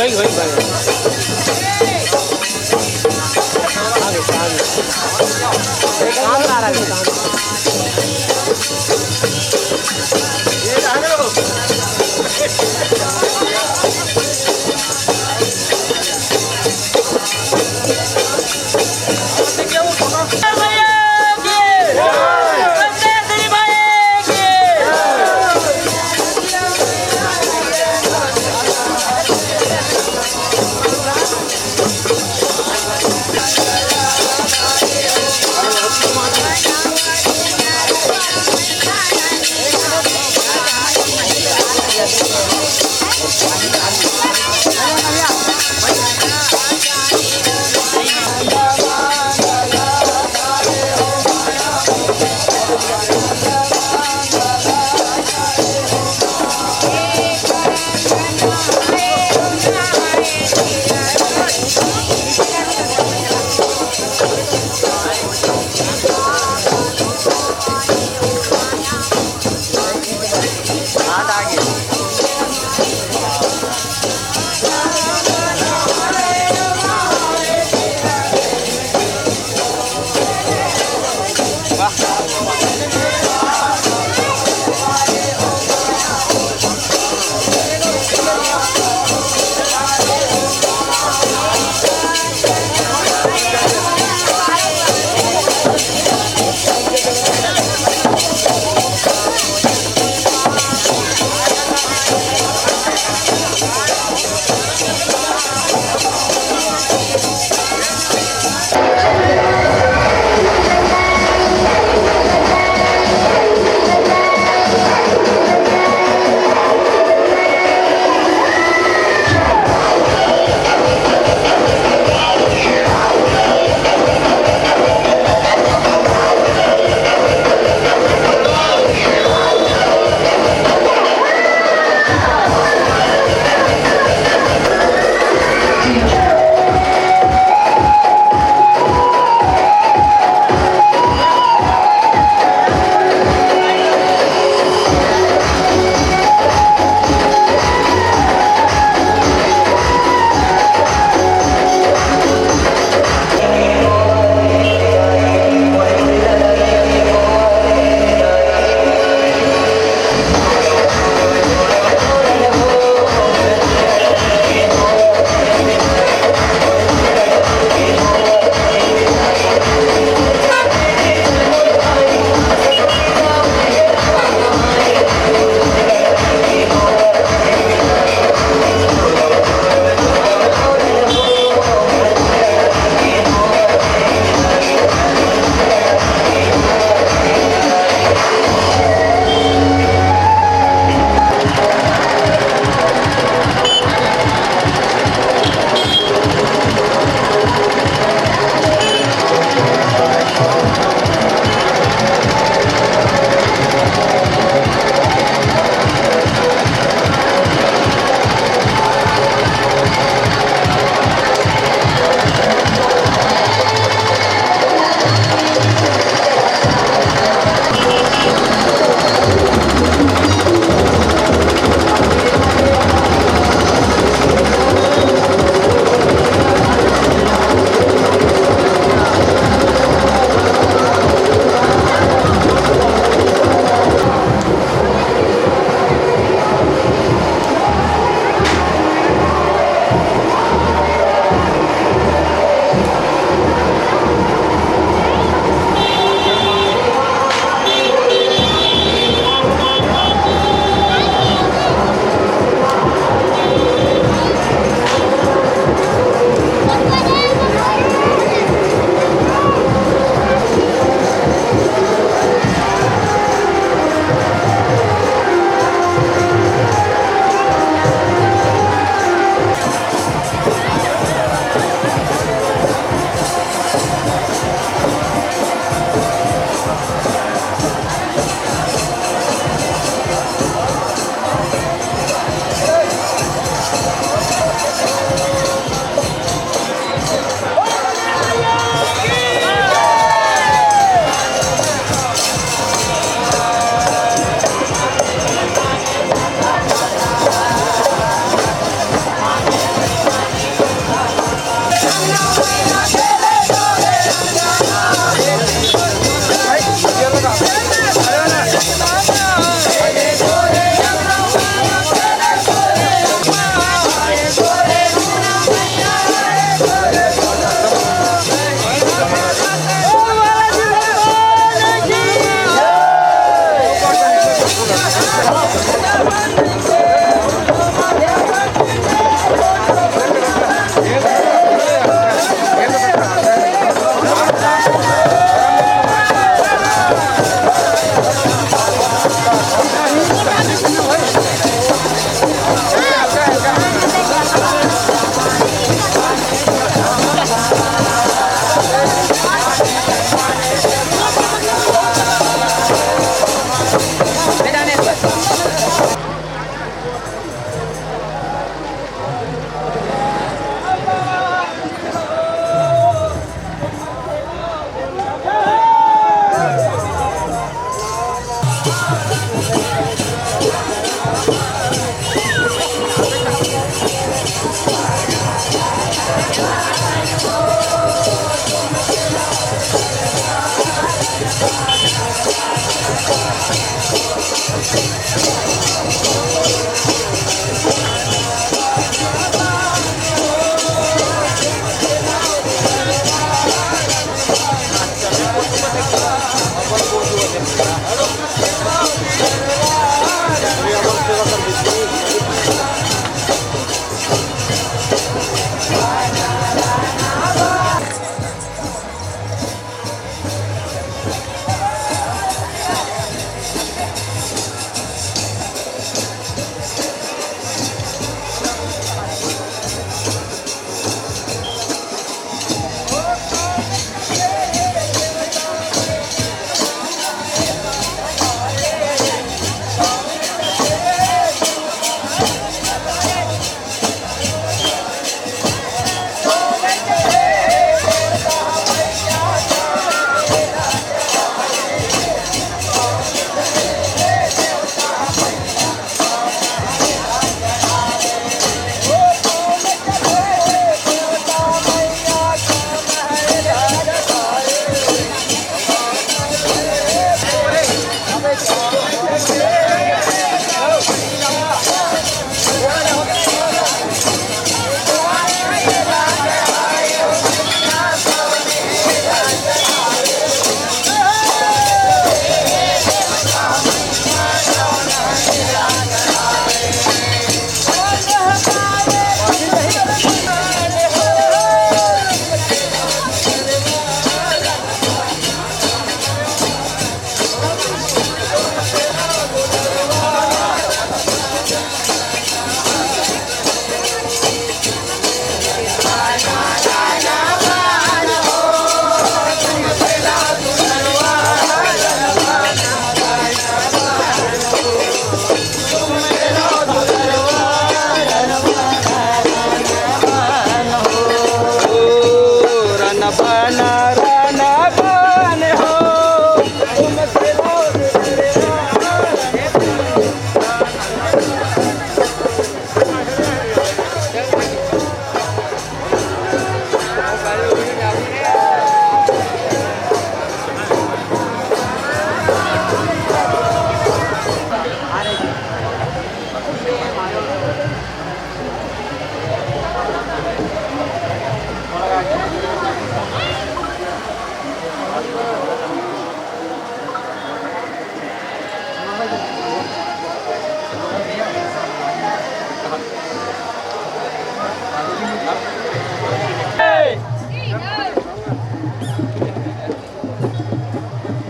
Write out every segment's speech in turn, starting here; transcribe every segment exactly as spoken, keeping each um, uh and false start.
भाई, भाई, भाई, भाई। आगे, आगे। एक काम आ रहा है, काम।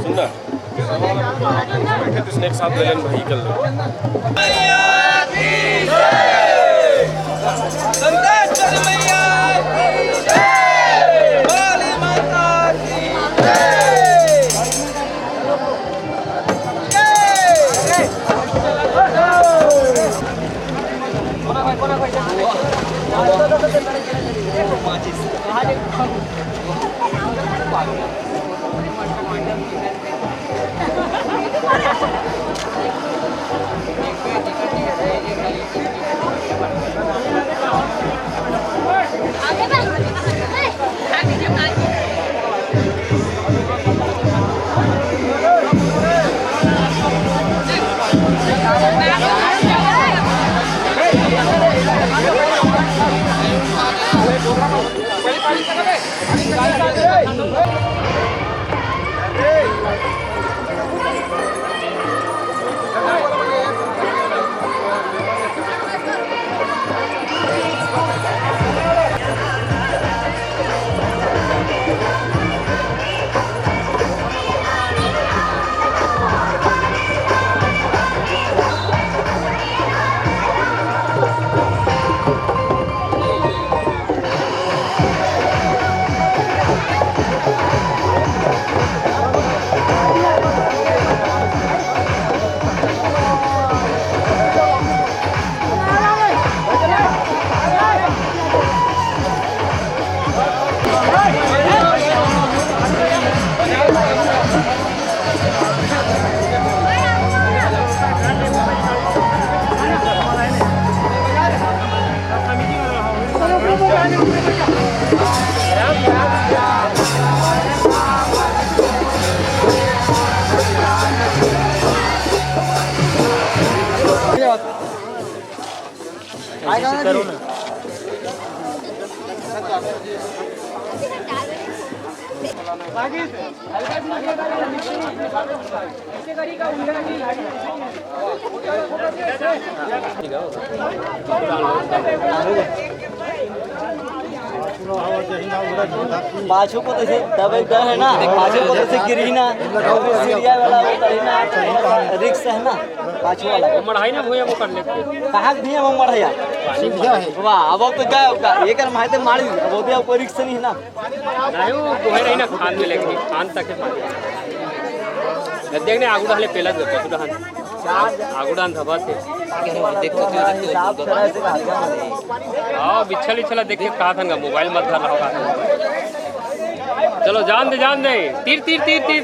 सुन ना, बैठे तो स्नेक साथ ले लेन भाई कर ले। संदेश मैया की जय। काली माता की जय। पाछू को तइसे दबे गे हे ना, पाछू को तइसे गिरही ना, सीढ़िया वाला वो तइसे ना, रिस्क हे ना, पाछू वाला। वो मढ़ाई ना भुइयां वो कर लेते। कहाँ के भुइयां वो मढ़ाया? सीढ़िया हे। वाह, अब वो तो गए, अब का, एकर माहिते मारी, अब वो भी अब कोई रिस्क नहीं हे ना। नहीं, वो गोहे रही ना, खान में लेके, खान तक है पानी। देख ने, आगू डाले पेला दे, पशु डहान। आगू डान धबा से। देख तो, देख तो, देख तो। हाँ, बिच्छल इच्छल देख के कहा था ना, मोबाइल मत धर रहा होगा। चलो, जान दे, जान दे। तीर, तीर, तीर, तीर।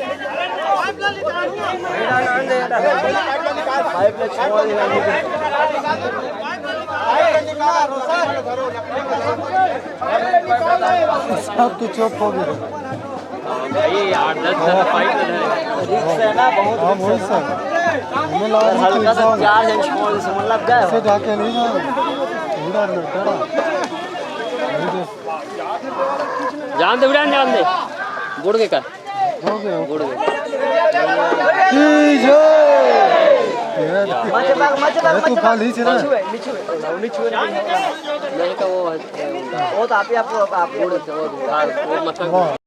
सब तो चुप हो गए। भाई, आठ दस जन पाइप में धरे। रिस्क है ना, बहुत हाँ, रिस्क वही है। सर। हमें लगा अगर नहीं कि हल्का सा इंसान चार जन छोड़ दे, समझ लग गए। ऐसे जाके नहीं ना, पूरा लुटेरा। वही तो। जान दे, उड़ान जान दे। बुड़ के कर। हो गया। बुड़ के। की जय। ये मचे बाग, मचे बाग, ये तो मचे बाग। खाली चला। नहीं तो वो, वो तो आप ही, आप, आप, आप। बुड़ के, वो, वो मतलब वाह।